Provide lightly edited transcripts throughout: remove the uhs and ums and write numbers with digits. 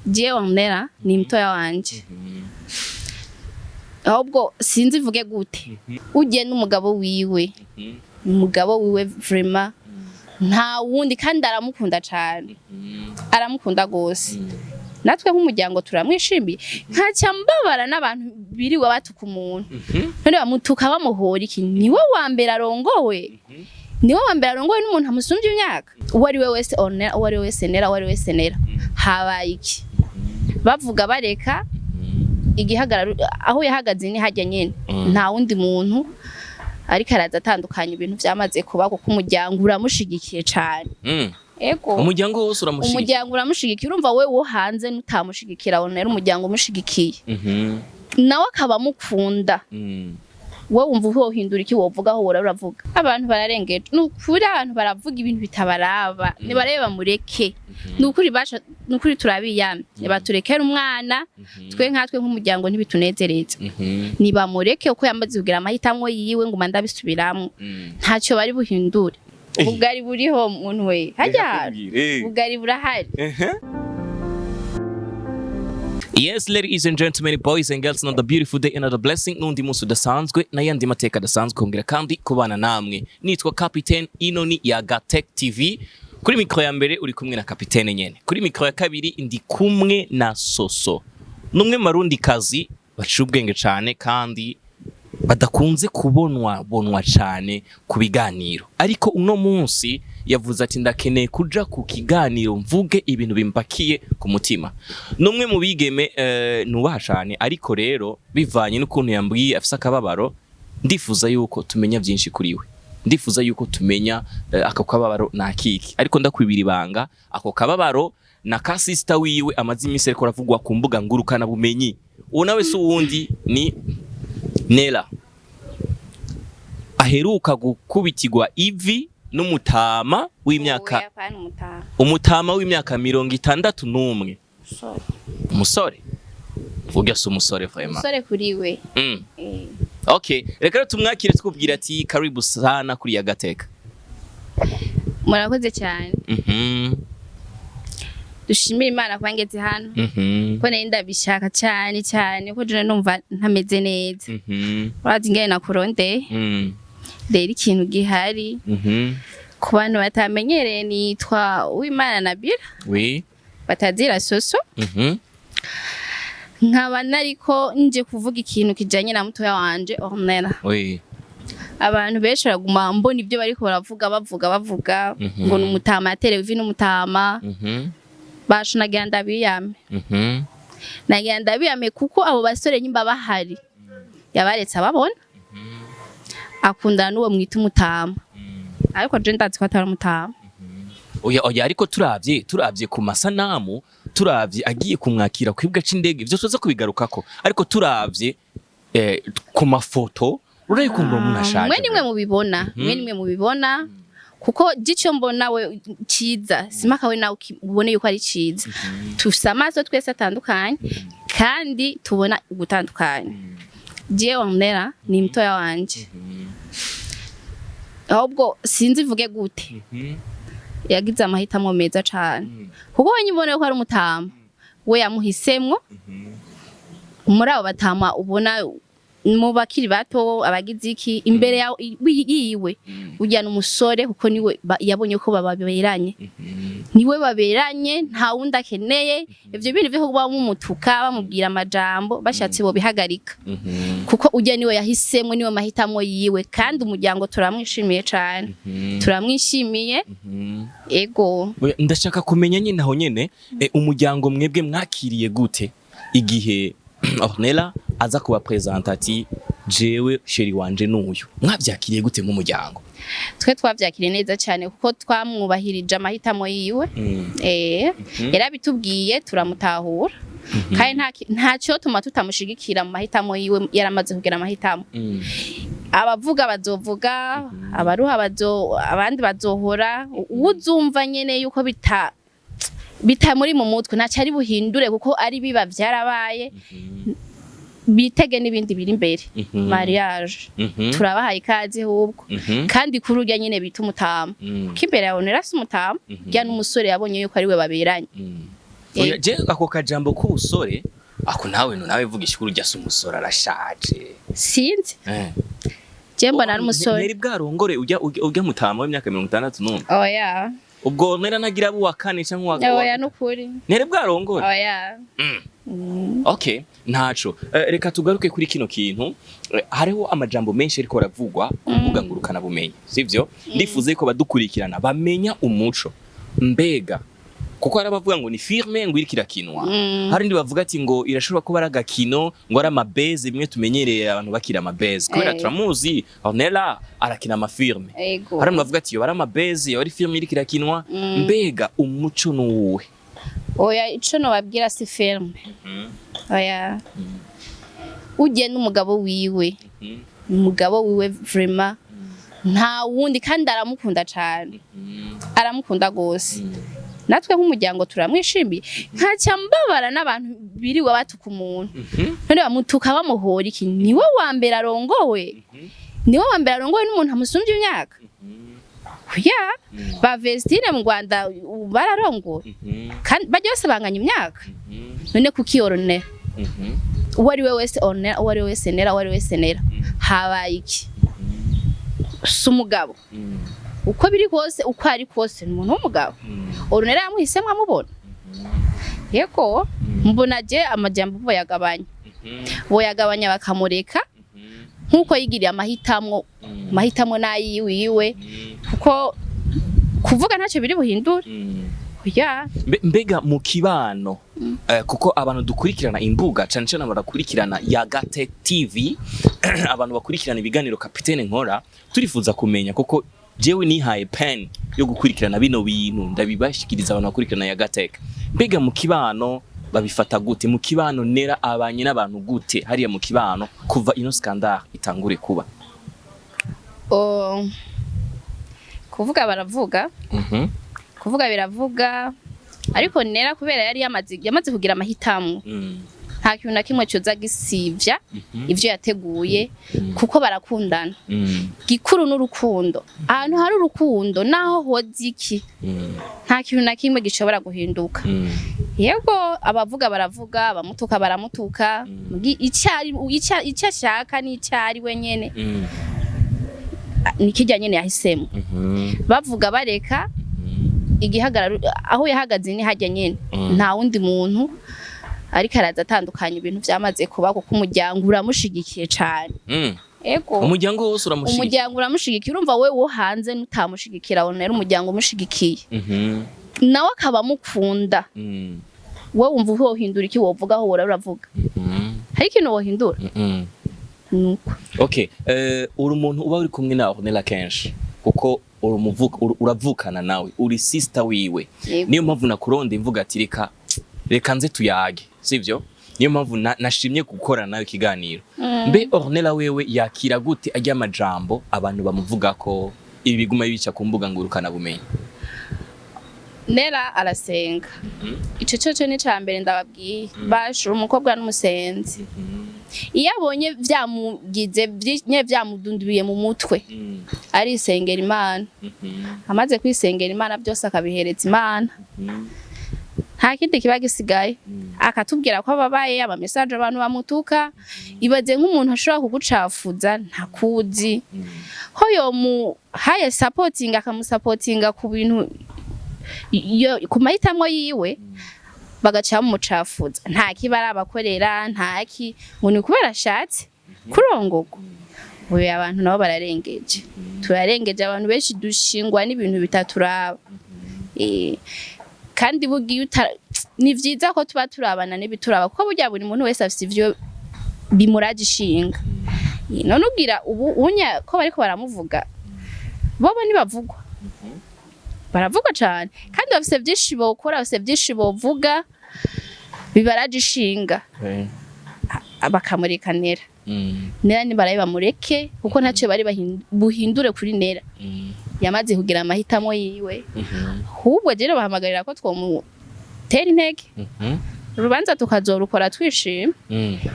Jewe Ornella ni mutoya wanje, ahubwo sinzi ivuge gute. Ugiye n'umugabo wiwe, umugabo wiwe vraiment nta wundi, kandi aramukunda cane, aramukunda gose. Natwe nk'umuryango turamwishimiye. Nkaca mbabara n'abantu biriwe batuka umuntu. None bamutuka bamuhora iki? Niwe wa mbere arongowe, niwe wa mbere arongowe n'umuntu amusumbya imyaka. Uwo ari we wese Ornella, uwo ari we wese Nera, uwo ari we wese Nera, habaye iki? Bavuga bareka igihagararo aho yahagaze ni hajya nyene. Nta wundi muntu ariko araza atandukanya ibintu vyamaze kuba, kuko umuryango uramushigikiye cane. Ego. Umuryango wose uramushigikiye? Umuryango uramushigikiye. Urumva we wo hanze nutamushigikira, rero umuryango umushigikiye nawe akaba amukunda, wowe wumva wohindura iki? Wovuga aho wora uravuga abantu bararengeje. Ni ukuri, abantu baravuga ibintu bitabaraba. Nibarebe bamureke. Ni ukuri basha, ni ukuri turabiyamye, nibaturekere umwana. Twe nkatwe nk'umuryango ntibitunezereza. Nibamureke uko yamaze kugira amahitamo yiwe. Nguma ndabisubiramwo, ntacyo bari buhindure. Ubugari buriho muntu we hajya, ubugari burahari. Yes, ladies and gentlemen, boys and girls, another beautiful day, another blessing. N'undi munsi udasanzwe n'ayandi mateka adasanzwe kongera kandi kubana namwe. Nitwa Capitaine, ino ni ya Gatech TV. Kuri mikro ya mbere uri kumwe na Capitaine nyene. Kuri mikro ya kabiri ndi kumwe na Soso. Numwe mu Barundi kazi baciye ubwenge cane kandi badakunze kubonwa bonwa cane ku biganiro. Ariko uno munsi yavuze ati: "Ndakeneye kuja ku kiganiro mvuge ibintu bimbakiye ku mutima." Numwe mu bigeme nubaha cane, ariko rero bivanye n'ukuntu yambwiye afise akababaro, ndifuza yuko tumenya byinshi kuri we. Ndifuza yuko tumenya ako kababaro nakiki. Ariko ndakwibira ibanga, ako kababaro na ka sister wiwe amaze iminsi ariko aravugwa ku mbuga ngurukana bumenyi. Uwo nawe si uwundi, ni Nela aheruka gukubitirwa ivi n'umutama w'imyaka Oya, apana umutama. Umutama w'imyaka 61. Umusore vuga, si umusore vraiment. Umusore kuri we. Eh. Okay, reka rero tumwakire, tukubwira ati karibu sana kuri Yagateka. Murakoze cyane. Dushimire Imana kuba ngeze hano, ko nari ndabishaka cyane cyane, ko jewe numva ntameze neza. Urazi ingene nakurondeye. Rero ikintu gihari, ku bantu batamenyereye, nitwa Uwimana Nabila, batazira Soso. Nkaba nariko nje kuvuga ikintu kijanye na mutoya wanje Ornella. Abantu benshi baraguma mbona ibyo bariko baravuga, bavuga, bavuga ngo ni umutama yaterewe ivi n'umutama. Basha, nagira ndabiyame. Nagira ndabiyame kuko abo basore nyimba bahari, yabaretse ababona akundana n'uwo mwita umutama, ariko je ndazi ko atari umutama. Oya, oya, ariko turavye ku masanamu, turavye agiye kumwakira ku kibuga c'indege, ivyo tuza kubigarukako, ariko turavye ku mafoto urayikunda umuntu ashaje. Mwe nimwe mubibona, mwe nimwe mubibona, kuko gico mbona we ciza simaka we nawe ubone yuko ari ciza. Tufise amaso twese atandukanye kandi tubona ugutandukanye. Jewe Ornella ni mutoya wanje, ahubwo sinzi ivuge gute. Yagize amahitamo meza cane, kuko we nyibone ko ari umutama, we yamuhisemwo muri abo batama ubona mu bakiri bato abagize iki imbere yiwe. Urya ni umusore, kuko niwe yabonye ko bababeranye, niwe baberanye, nta wundi akeneye. Ivyo bintu vyo kuba bamumutuka, bamubwira amajambo, bashatse bobihagarika, kuko urya niwe yahisemwo, niwe mahitamo yiwe, kandi umuryango turamwishimiye cane, turamwishimiye, ego. Oya, ndashaka kumenya nyine aho nyene umuryango mwebwe mwakiriye gute igihe Ornella aza kuba presenta ati: "Jewe chéri wanje n'uyu"? Mwavyakiriye gute nk'umuryango? Twe twavyakiriye neza cyane, kuko twamwubahirije amahitamo yiwe. Yarabitubwiye turamutahura, kandi nta tuma tutamushigikira mu mahitamo yiwe. Yaramaze kugira amahitamo. Abavuga bazovuga, abaruha bazo, abandi bazohora. Uzumva nyene yuko bitamuri mu mutwe, ntaco ari buhindure, kuko ari biba vyarabaye. Bitege n'ibindi biri imbere. Mariage, turabahaye ikaze ahubwo. Kandi kuri urya nyene bita umutama, kuko imbere yawe nterasi umutama, urya n'umusore yabonye yuko ari we baberanye. Oya, je ako kajambo k'ubusore ako nawe no nawe vuga ishukuru rya se, umusore arashaje. Sinzi, je mbona ari umusore. Nteri bwarongore ujya mutama w'imyaka 61? Oya. Ubwo nera nagira abo wa kane canke uwa Oya, nukuri. Nteri bwarongore? Oya. Okay, ntaco. Reka tugaruke kuri kino kintu. Hariho amajambo menshi ariko aravugwa ku mbuga ngurukana bumenyi, sivyo? Ndifuze ko badukurikirana bamenya umuco. Mbega kuko hari abavuga ngo ni film, ngo iriko irakinwa, hari ndi bavuga ati ngo irashobora kuba ari agakino, ngo ari amabeze bimwe tumenyereye abantu bakira amabeze, kubera turamuzi Ornella arakina amafilme. Hari abantu bavuga ati yo ari amabeze, yo ari film iriko irakinwa. Mbega umuco nuwuhe? Oya, ico nobabwira, si film, oya. Ugiye n'umugabo wiwe, umugabo wiwe vraiment nta wundi, kandi aramukunda cane, aramukunda gose. Natwe nk'umuryango turamwishimiye. Nkaca mbabara n'abantu biriwe batuka umuntu. None bamutuka bamuhora iki? Niwe wa mbere arongowe, niwe wa mbere arongowe n'umuntu amusumbya imyaka? Ya ba Vestine mu Rwanda bararongowe, kandi bajya bose banganya imyaka. None kuki Ornella, uwo ari we wese Ornella, uwo ari we wese Nera, uwo ari we wese Nera, habaye iki? Si umugabo? Uko biri kose, uko ari kose, ni umuntu w'umugabo. Ornella yamuhisemo amubona. Yego, mbona je amajambo boyagabanya, boyagabanya bakamureka nk'uko yigiriye amahitamwo. Amahitamwo n'ayiwiwe, kuko kuvuga ntacyo biri buhindure ya. Mbega mu kibano, kuko abantu dukurikirana imbuga cane cane barakurikirana Yagate TV, abantu bakurikirana ibiganiro Kapitene nkora, turifuza kumenya, kuko jewe nihaye pen yo gukurikirana bino bintu ndabibashikiriza abantu bakurikirana Yagatech. Mbega mu kibano babifata gute? Mu kibano Nera abanye n'abantu gute hariya mu kibano kuva ino scandale itangure kuba? Oh, kuvuga baravuga. Kuvuga biravuga, ariko Nera kubera yari yamaze kugira amahitamo, nta kintu na kimwe coza gisivya ivyo yateguye, kuko barakundana. Gikuru n'urukundo. Ahantu hari urukundo, naho hoza iki, nta kintu na kimwe gishobora guhinduka. Yego, abavuga baravuga, abamutuka baramutuka. Icyo ashaka n'icyari wenyene, nikijya nyene yahisemo. Bavuga bareka, igihagararo aho yahagaze ni hajya nyene. Nta wundi muntu ariko araza atandukanya ibintu vyamaze kuba, kuko umuryango uramushigikiye cane. Ego. Umuryango wose uramushigikiye? Umuryango uramushigikiye. Urumva we wo hanze nutamushigikira, rero umuryango umushigikiye, nawe akaba amukunda, wowe wumva wohindura iki? Wovuga aho wora uravuga, hari ikintu wohindura? Nuko. Okay, uri umuntu uba uri kumwe na Ornella kenshi, kuko uri uravukana nawe, uri sister wiwe. Yego. Niyo mpamvu nakuronde mvuga ati reka nze tuyage, sivyo? Niyo mpamvu nashimye gukorana nawe ikiganiro. Mbe Ornella wewe yakira gute ajya amajambo abantu bamuvuga ko ibi biguma bica ku mbuga ngurukana bumenyi? Nera arasenga. Ico coco ni ca mbere ndababwiye. Bashura umukobwa n'umusenzi. Iyo abonye vyamugize nye vyamudundubiye mu mutwe, arisengera Imana. Amaze kwisengera Imana, byose akabihereza Imana, nta kindi kiba gisigaye. Akatubwira ko ababaye ama message abantu bamutuka. Ibaze nk'umuntu ashobora kugucafuza ntakuzi, ho yomuhaye supporting, akamusapotinga ku bintu ku mahitamwo yiwe, bagaca bamucafuza. Nta kiba arabakorera, ntaki, ngo ni kubera ashatse kurongorwa. Ubu abantu nabo bararengeje, turarengeje. Abantu benshi dushingwa n'ibintu bitaturaba. Kandi bugiye ni vyiza ko tuba turabana n'ibituraba, kuko burya buri muntu wese afise ivyo bimuraje ishinga. None ubwira ubu unya ko bariko baramuvuga, bobo ntibavugwa? Baravugwa cane, kandi bafise vyinshi bokora, bafise vyinshi bovuga bibaraje ishinga, bakamureka Nera. Nera nibarabe bamureke, kuko ntacyo bari buhindure kuri Nera. Yamaze kugira amahitamo yiwe. Ahubwo rero bahamagarira ko twomutera intege, urubanza tukazorukora twishima.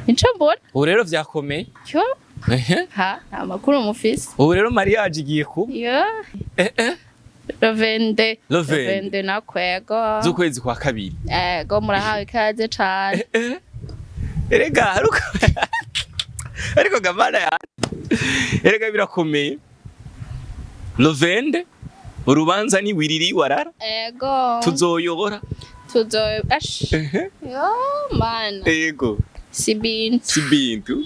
Nico mbona. Ubu rero vyakomeye. Cyo. Ehe. Ha, nta makuru mufise. Ubu rero mariage igiye kuba. Yo. Eh eh. Le 22. Le 22. Le 22 nakwego. Z'ukwezi kwa kabiri. Ego, murahawe ikaze cane. Erega ariko gamana ya, erega birakomeye. Le 22 urubanza ni wiriri warara. Ego. Tuzoyobora. Tuzo ash. Yo mana. Ego. Si bintu. Si bintu.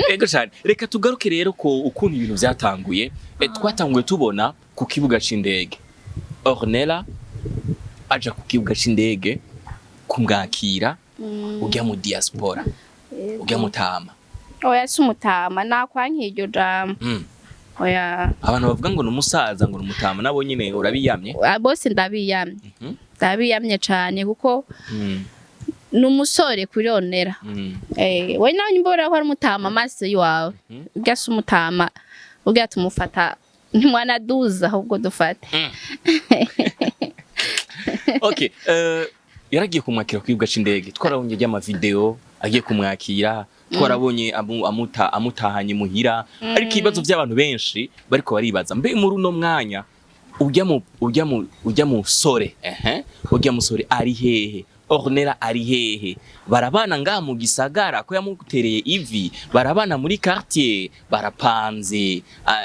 Ego cyane. Reka tugaruke rero ko ukuntu ibintu byatanguye. Twatanguye tubona ku kibuga c'indege Ornella aja ku kibuga c'indege kumwakira ujya mu diaspora, ujya mutama. Oya, si umutama, nakwankiye iryo jambo. Oya. Abantu bavuga ngo ni umusaza, ngo ni umutama, nabo nyine urabiyamye? Ah, bose ndabiyamye. Ndabiyamye cane kuko ni umusore kuri Ornella. We nawe nyimba ko ari umutama amaso yiwawe. Urya si umutama, urya tumufata ntimwanaduza ahubwo dufate. Okay, yaragiye kumwakira ku kibuga c'indege. Twarabonye ry'amavideo agiye kumwakira, twarabonye amutahanye muhira, ariko ibibazo by'abantu benshi bariko baribaza: mbe muri uno mwanya urya musore, urya musore ari hehe? Ornella ari hehe? Barabana ngaha mu gisagara ko yamutereye ivi? Barabana muri quartier? Barapanze? Ah,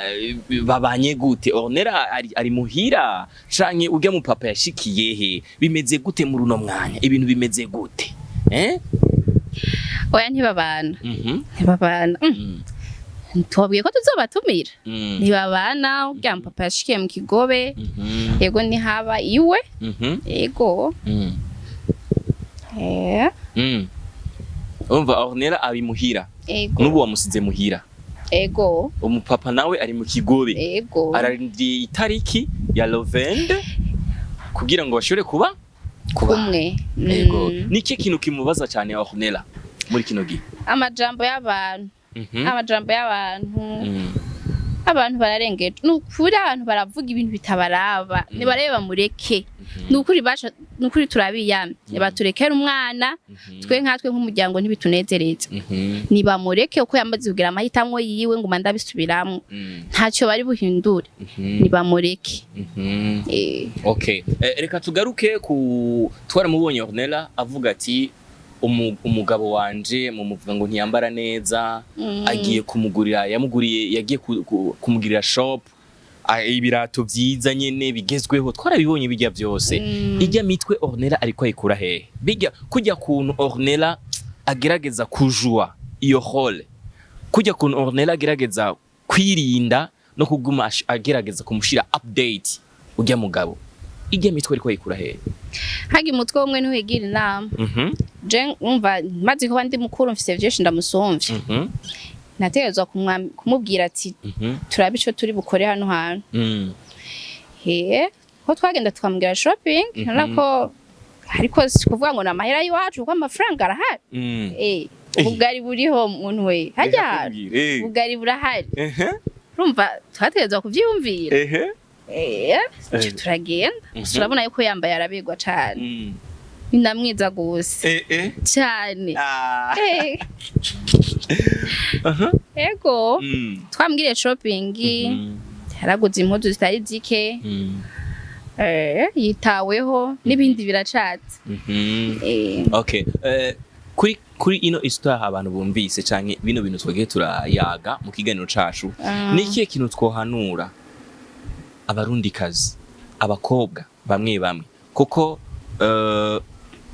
babanye gute? Ornella ari muhira canke urya mu papa yashikiye he? Bimeze gute muri uno mwanya? Ibintu bimeze gute, eh? Oya, ntibabana. Ntibabana. Tubabwiye ko tuzobatumira. Ntibabana, urya papa yashikiye mu Kigobe. Yego, ntihaba iwe. Yego. Umva, Ornella ari muhira. Ego. N'ubu wamusize muhira? Ego. Umupapa nawe ari mu Kigobe? Ego. Ararindiriye itariki ya le 22 kugira ngo bashobore kuba Kumwe. Ego. Ni ikihe kintu kimubaza cyane Ornella muri kino gihe? Amajambo y'abantu. Amajambo y'abantu. Abantu bararengeje, ni ukuri. Abantu baravuga ibintu bitabaraba. Nibarebe bamureke, ni ukuri basha, ni ukuri turabiyamye. Nibaturekere umwana. Twe nkatwe nk'umuryango ntibitunezereza. Nibamureke uko yamaze kugira amahitamo yiwe, nguma ndabisubiramwo. Ntacyo bari buhindure. Nibamureke. Okay. Reka tugaruke ku twaramubonye Ornella avuga ati umugabo wanje mumuvuga ngo ntiyambara neza, agiye kumugurira, yamuguriye, yagiye kumugirira shop, ibirato vyiza nyene bigezweho. Twarabibonye bijya byose. Ijya mitwe Ornella ariko ayikura hehe? Bijya kujya kuntu Ornella agerageza kujua iyo rôle, kujya kuntu Ornella agerageza kwirinda no kuguma agerageza kumushira update ujya mugabo, ijya mitwe ariko ayikura hehe? Hagi umutwe umwe ntiwigira inama. Je umva, maze kuba ndi mukuru, mfise vyinshi ndamusumvye. Nategerezwa kumubwira ati turabe ico turi bukore hano hantu. He ko twagenda tukamubwira shopping. Urabona ko, ariko si kuvuga ngo ni amahera y'iwacu, kuko amafaranga arahari. Ubugari buriho muntu we hajya. Reka kumbwira, Ubugari burahari. Urumva twategerezwa kuvyiyumvira. Ico turagenda. Gusa urabona yuko yambaye arabegwa cane. Ni na mwiza gose. Cane. Ego. Twambwiriye shopping. Yaraguze impuzu zitari zike. Yitaweho n'ibindi biracatse. Okay. Kuri ino histoire abantu bumvise canke bino bintu twagiye turayaga mu kiganiro cacu, ni ikihe kintu twohanura abarundikazi, abakobwa bamwe bamwe, kuko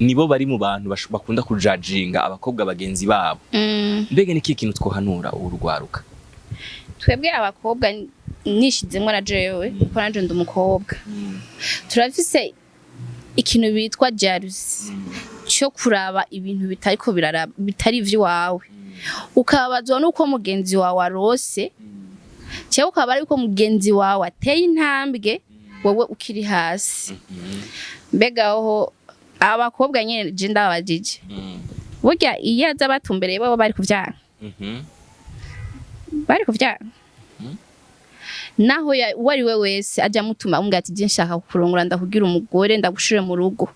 nibo bari mu bantu bakunda kujajinga abakobwa bagenzi babo? Mbega ni ikihe kintu twohanura urugwaruka? Twebwe abakobwa, nishizemwo na jewe kuko nanje ndi umukobwa, turafise ikintu bitwa jalousie cyo kuraba ibintu bitariko biraraba, bitari ivy'iwawe, ukababazwa nuko mugenzi wawe arose, cyangwa ukaba ariko mugenzi wawe ateye intambwe wowe ukiri hasi. Mbega aho abakobwa nyene, je ndababajije, burya iyo aza batumbereye bo bari kuvyanga? Bari kuvyanga naho uwo ari we wese ajya amutuma amubwira ati: "Je nshaka kukurongora, ndakugira umugore, ndagushire mu rugo",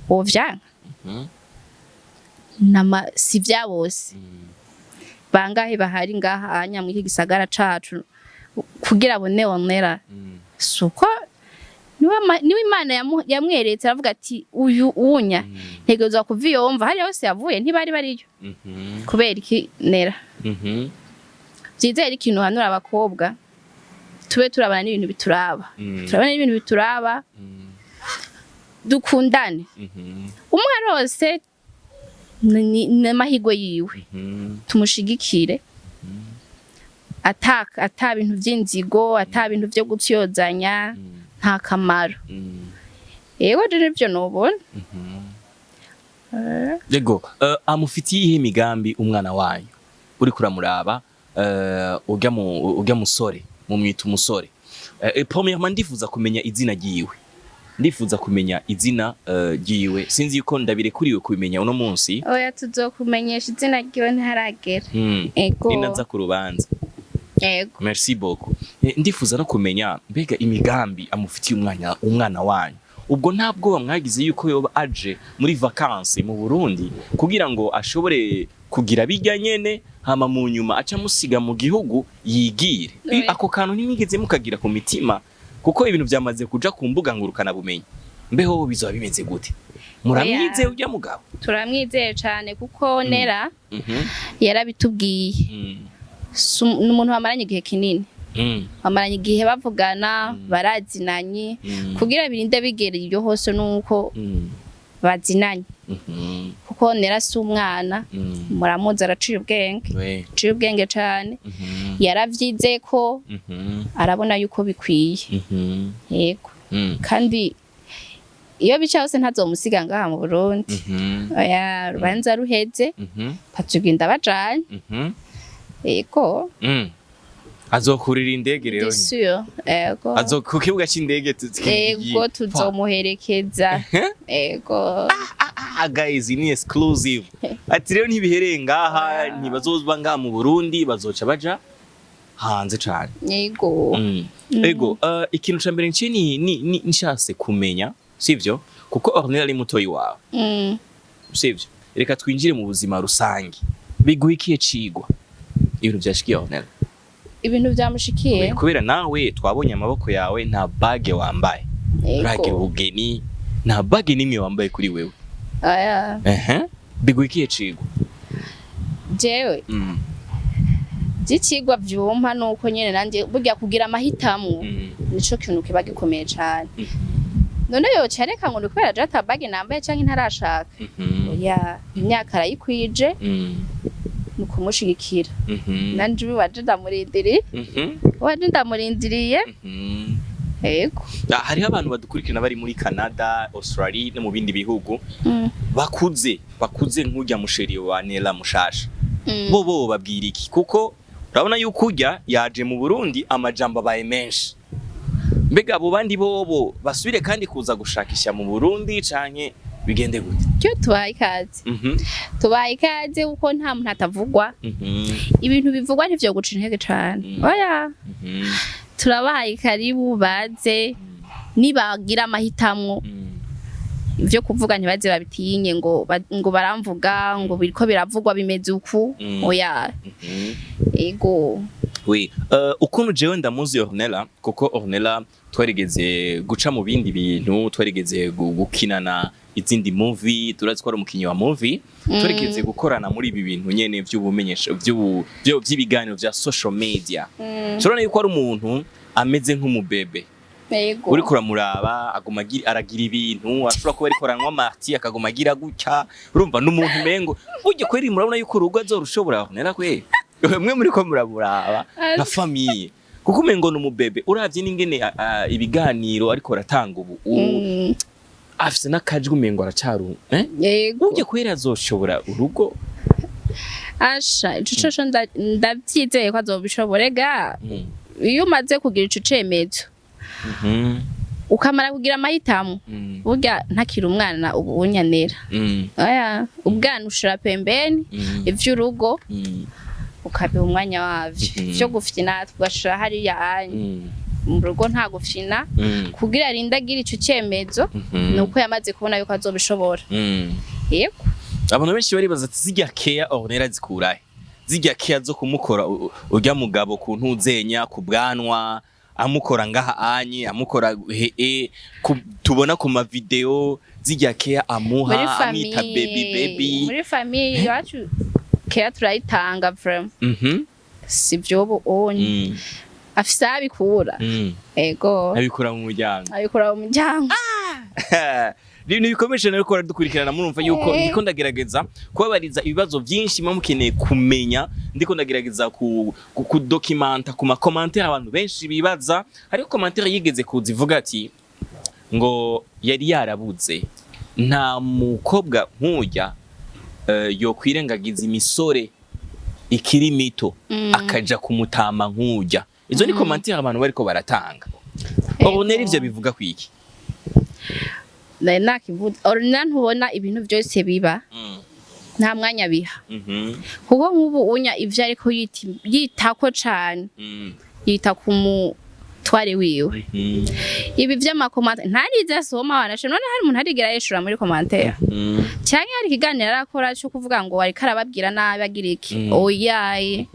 wovyanga? Nama si vya bose. Bangahe bahari ngaha anya muri iki gisagara cacu kugira abone onera? Suko Niwe Imana yamweretse, aravuga ati: "Uyu unya ntegerezwa kuva iyo mva." Hariya hose yavuye ntibari bariyo. Kubera iki Nera? Vyizere ikintu hanura abakobwa, tube turabana n'ibintu bituraba. Turabana n'ibintu bituraba. Dukundane. Umwe arose ni amahirwe yiwe. Tumushigikire ata bintu vy'inzigo, ata bintu vyo gutyozanya, nta kamaro. Yego, je nivyo nobona. Yego, amufitiye iyihe migambi umwana wanyu uriko uramuraba, urya musore mumwita umusore? Premièrement ndifuza kumenya izina ryiwe, ndifuza kumenya izina ryiwe. Sinzi yuko ndabirekuriwe kubimenya uno munsi. Oya, tuzokumenyesha izina ryiwe ntiharagera. Ego. Ninaza ku rubanza. Ego. Merci beaucoup. Ndifuza no kumenya mbega imigambi amufitiye umwana wanyu. Ubwo nta bwoba mwagize yuko yoba aje muri vacances mu Burundi kugira ngo ashobore kugira bijya nyene, hama mu nyuma aca amusiga mu gihugu yigire? Oui. Ako kantu ntimwigeze mukagira ku mitima, kuko ibintu vyamaze kuja ku mbuga ngurukana bumenyi? Mbeho bizoba bimeze gute? Muramwizeye urya mugabo? Turamwizeye cane kuko Nera yarabitubwiye. Ni umuntu bamaranye igihe kinini. Bamaranye igihe bavugana, barazinanye. Kugira birinde bigera iryo hose nuko bazinanye. Kuko Nera si umwana. Muramuzi, araciye ubwenge. Aciye ubwenge cane. Yaravyize ko arabona yuko bikwiye. Yego. Kandi iyo bica hose ntazomusiga ngaha mu Burundi. Oya, urubanza ruheze bazogenda bajanye. Yego. Azokurira indege rero? Bien sûr, yego. Azo ku kibuga c'indege? Yego, tuzomuherekeza, yego. Ah, guys, ni exclusive. Ati rero ntibihereye ngaha, ntibazozba ngaha mu Burundi, bazoca baja hanze cane. Yego. Ego, ikintu ca mbere nce ni nshase kumenya, sivyo? Kuko Ornella ari mutoyi wawe, sivyo? Reka twinjire mu buzima rusange. Biguha ikihe cigwa ibintu vyashikiye Ornella? Ibintu vyamushikiye? Kubera nawe twabonye amaboko yawe, nta bague wambaye. Uragira ubugeni, nta bague n'imwe wambaye kuri wewe. Oya. Ehe, biguha ikihe cigwa? Jewe vy'icigwa vyumpa nuko nyene nanje burya kugira amahitamwo nico kintu kiba gikomeye cane. None yoca areka ngo ni kubera je ata bague nambaye canke ntarashaka? Oya, imyaka arayikwije. Ni ukumushigikira. Nanje ubu waje ndamurindiriye. Waje ndamurindiriye. Yego. Ah, hariho abantu badukurikirana bari muri Canada, Australia no mu bindi bihugu, bakuze bakuze nk'urya mu chéri wa Nela mushasha. Bo babwira iki? Kuko urabona yuko urya yaje mu Burundi, amajambo abaye menshi. Mbega abo bandi bobo basubire kandi kuza gushakisha mu Burundi canke bigende gute? Cyo tubaye ikaze. Tubaye ikaze kuko nta muntu atavugwa. Ibintu bivugwa ntivyo guca intege cane. Oya. Turabahaye karibu, baze nibagira amahitamwo. Ivyo kuvuga ntibaze babitinye ngo ngo baramvuga, ngo biriko biravugwa bimeze uku. Oya. Ego. Oui, ukuntu jewe ndamuzi Ornella, kuko Ornella twarigeze guca mu bindi bintu, twarigeze gukinana izindi movie, turazi ko ari umukinyi wa movie, twarigeze gukorana muri ibi bintu nyene vy'ubumenyesha vy'ibiganiro vya social media. Turabona yuko ari umuntu ameze nk'umubebe. Uriko uramuraba aguma aragira ibintu, ashobora kuba ariko aranywa marti akaguma agira gutya. Urumva n'umuntu umengo burya kweri murabona yuko urugo azorushobora Ornella kweri? Mwe muriko muramuraba nka famille, kuko umengo ni umubebe uravye n'ingene ibiganiro ariko aratanga ubu afise n'akajwi umengo aracaru, eh? Yego. Burya kweri azoshobora urugo? Asha, ico coco ndavyizeye ko azobishobora ega. Iyo umaze kugira ico cemezo, ukamara kugira amahitamo, burya ntakiri umwana ubu unyanera. Oya, ubwana ushira pembeni. Ivy'urugo ukabiha umwanya wavyo. Ivyo gufyina tugashira hariya anye. Mu rugo nta gufyina. Kugira arinde agira ico cemezo, nuko yamaze kubona yuko azobishobora. Yego. Abantu benshi baribaza ati zirya keya Ornella zikurahe, zirya keya zo kumukora urya mugabo ku ntuzenya ku bwanwa. Amukora ngaha anye amukora he tubona ku ma video zijya care amuha, Muri amwita baby baby. Muri famille iwacu care turayitanga vraiment. Si vyobo onye afise aho abikura. Ego. Abikura mu muryango. Abikura mu muryango. Ibintu bikomeje rero ko dukurikirana, murumva yuko ndiko ndagerageza kubabariza ibibazo byinshi muba mukeneye kumenya. Ndiko ndagerageza kudocumenta ku ma commentaires abantu benshi bibaza. Hariho commentaire yigeze kuza ivuga ati ngo yari yarabuze, nta mukobwa nk'ujya yokwirengagiza imisore ikiri mito akaja kumutama nk'ujya. Izo ni commentaire abantu bariko baratanga. Ornella, ivyo bivuga kwiki? Nari nakivuze, Ornella ntubona ibintu byose biba, nta mwanya biha, kuko nk'ubu unya ivyo ariko yitako cane, yita ku mutware wiwe. Ibi vy'ama commentaires ntarize asoma wanashe. None hari umuntu arigera yishura muri commentaire canke hari ikiganiro arakora co kuvuga ngo ariko arababwira nabi, agira iki? Oyaye.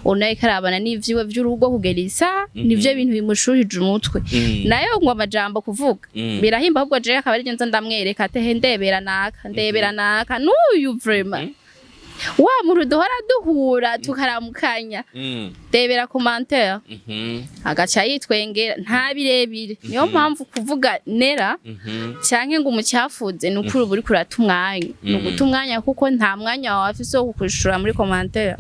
Ona ariko arabana n'ivyiwe vy'urugo kugera isaha, nivyo bintu bimushuhije umutwe. Nayo ngo amajambo kuvuga birahimba, ahubwo jewe akaba arivyo nza ndamwereka atehe: ndebera naka, ndebera naka n'uyu, vraiment wa muntu duhora duhura tukaramukanya, ndebera commentaire. Agaca yitwengera, nta birebire. Niyo mpamvu kuvuga nera canke ngo umucyafuze ni ukuri uba uriko urata umwanya, ni uguta umwanya, kuko nta mwanya wawe afise wo kukwishura muri commentaire.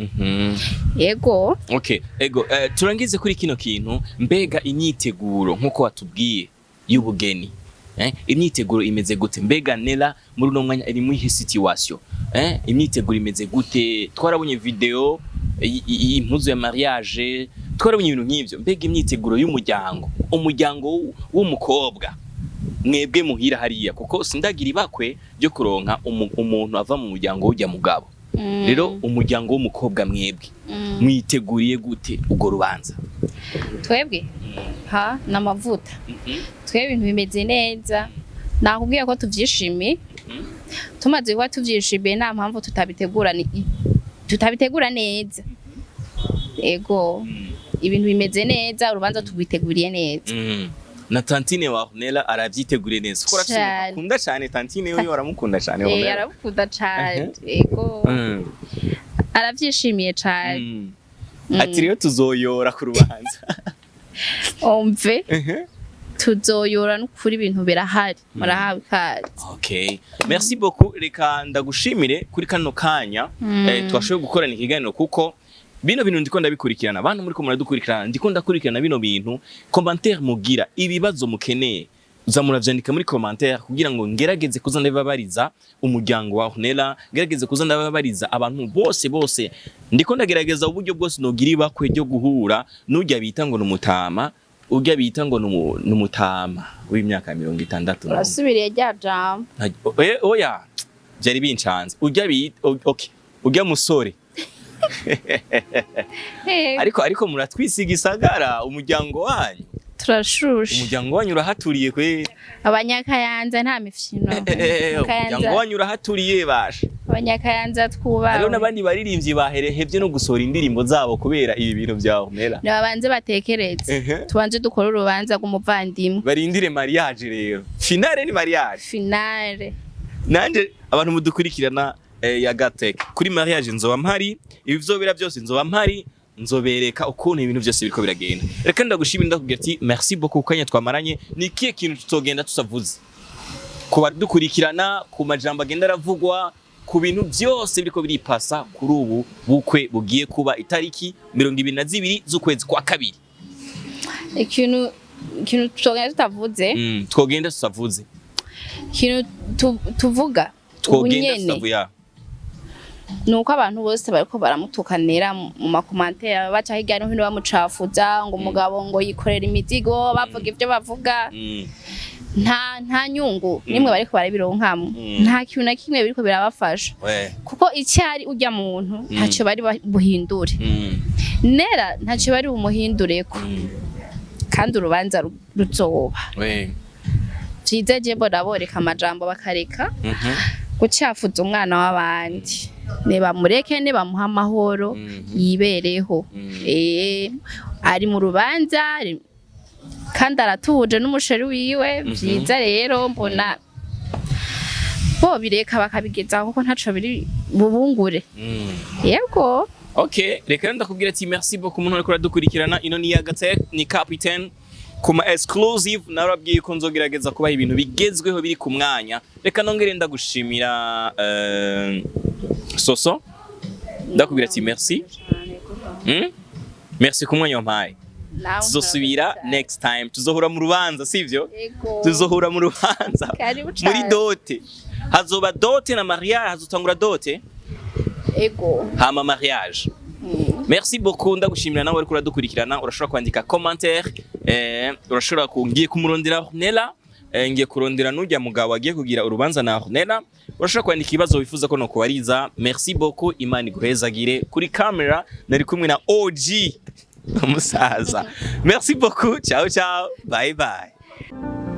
Yego. Okay, ego, turangize kuri kino kintu. Mbega imyiteguro, nkuko watubwiye y'ubugeni, imyiteguro imeze gute? Mbega Nela muri uno mwanya iri muri situation, imyiteguro imeze gute? Twarabonye video impuzu ya mariage, twarabonye ibintu nk'ivyo. Mbega imyiteguro y'umuryango, umuryango w'umukobwa, mwebwe muhira hariya, kuko sindagira ibakwe ryo kuronka umuntu ava mu muryango w'ujya mugabo. Rero umuryango w'umukobwa, mwebwe mwiteguriye gute urwo rubanza? Twebwe ha n'amavuta, twebwe ibintu bimeze neza. Nakubwiye ko tuvyishimiye. Tumaze kuba tuvyishimiye, nta mpamvu tutabitegura tutabitegura neza. Ego, ibintu bimeze neza, urubanza tubiteguriye neza. Na tantine wa Ornella arabyiteguriye neza kuko urafise umuntu Cane. akunda cyane. Tantine we aramukunda cyane Ornella. Arabukunda cane, ego. Aravyishimiye cane. Ati rero tuzoyora ku rubanza. Omve, tuzoyora n'ukuri, ibintu birahari, murahawe ikaze. Okay, merci beaucoup. Reka ndagushimire kuri kano kanya twashoboye gukorana ikiganiro, kuko bino bintu ndiko ndabikurikirana. Abantu muriko muradukurikirana, ndiko ndakurikirana bino bintu. Commentaire mugira, ibibazo mukeneye uza muravyandika muri commentaire kugira ngo ngerageze kuza ndabibabariza umuryango wa Ornella, ngerageze kuza ndababariza abantu bose bose. Ndiko ndagerageza uburyo bwose nogira ibakwe ryo guhura n'urya bita ngo numutama, urya bita ngo numutama w'imyaka 61. Urasubiriye rya jambo. Oya, byari bincanze. Urya bita, okay, urya musore. Ariko muratwisiga isagara umuryango wanyu. Turashushe. Umuryango wanyu urahaturiye kwe. Abanyakayanza nta mifino. Umuryango wanyu urahaturiye basha. Abanyakayanza twubawe. Hariho n'abandi baririmbyi baherehevye no gusohora indirimbo zabo kubera ibi bintu bya Ornella. Nibabanze batekereze. Tubanze dukore urubanza rw'umuvandimwe. Barindire mariage rero, finale ni mariage. Finale. Nanje abantu mudukurikirana ya Gatek, kuri mariage nzoba mpari, ibi vyobera byose nzoba mpari, nzobereka ukuntu ibintu byose biriko biragenda. Reka ndagushimira, ndakubwira ati merci beaucoup kanya twamaranye. Ni ikihe kintu tutogenda tutavuze ku badukurikirana, ku majambo agenda aravugwa, ku bintu byose biriko biripasa kuri ubu bukwe bugiye kuba itariki 22 z'ukwezi kwa kabiri? Ikintu tutogenda tutavuze? Twogenda tutavuze. Ikintu tuvuga ubu Twogenda nyene tutavuye. Ni uko abantu bose bariko baramutukanira mu ma commentaires, baca hirya no hino bamucafuza ngo umugabo ngo yikorera imizigo, bavuga ibyo bavuga. Nta nyungu nimwe bariko barabironkamwo. Nta kintu na kimwe biriko birabafasha, kuko icyari urya muntu ntacyo bari buhindure. Nera ntacyo bari bumuhindureko. Kandi urubanza ruzoba vyiza. Je mbona boreka amajambo, bakareka gucafuza umwana w'abandi. Nibamureke, nibamuha amahoro, yibereho. Ari mu rubanza. Kandi aratuje n'umu chéri wiwe. Vyiza rero, mbona bo bireka bakabigezaho, kuko ntaco biri bubungure. Yego. Okay, reka rero ndakubwira ati merci beaucoup umuntu ariko aradukurikirana. Ino ni Yagatech, ni Capitaine kuma exclusive. Narabwiye ko nzogerageza kubaha ibintu bigezweho biri ku mwanya. Reka nongere ndagushimira, Soso, ndakubwira ati merci. Merci ku mwanya wampaye. Nawe. Tuzosubira next time, tuzohura mu rubanza, sivyo? Yego. Tuzohura mu rubanza. Karibu Muri cane. Dot, hazoba dot na mariage, hazotangura dot. Ego. Hama mariage. Merci beaucoup, ndagushimira nawe ariko uradukurikirana. Urashobora kwandika commentaire, urashobora ngiye kumurondera Ornella, ngiye kurondera n'ujya mugabo agiye kugira urubanza na Ornella. Urashobora kwandika ibibazo wifuza ko nokubariza. Merci beaucoup, Imana iguhezagire. Kuri camera nari kumwe na OG umusaza. Merci beaucoup, ciao ciao, bye bye.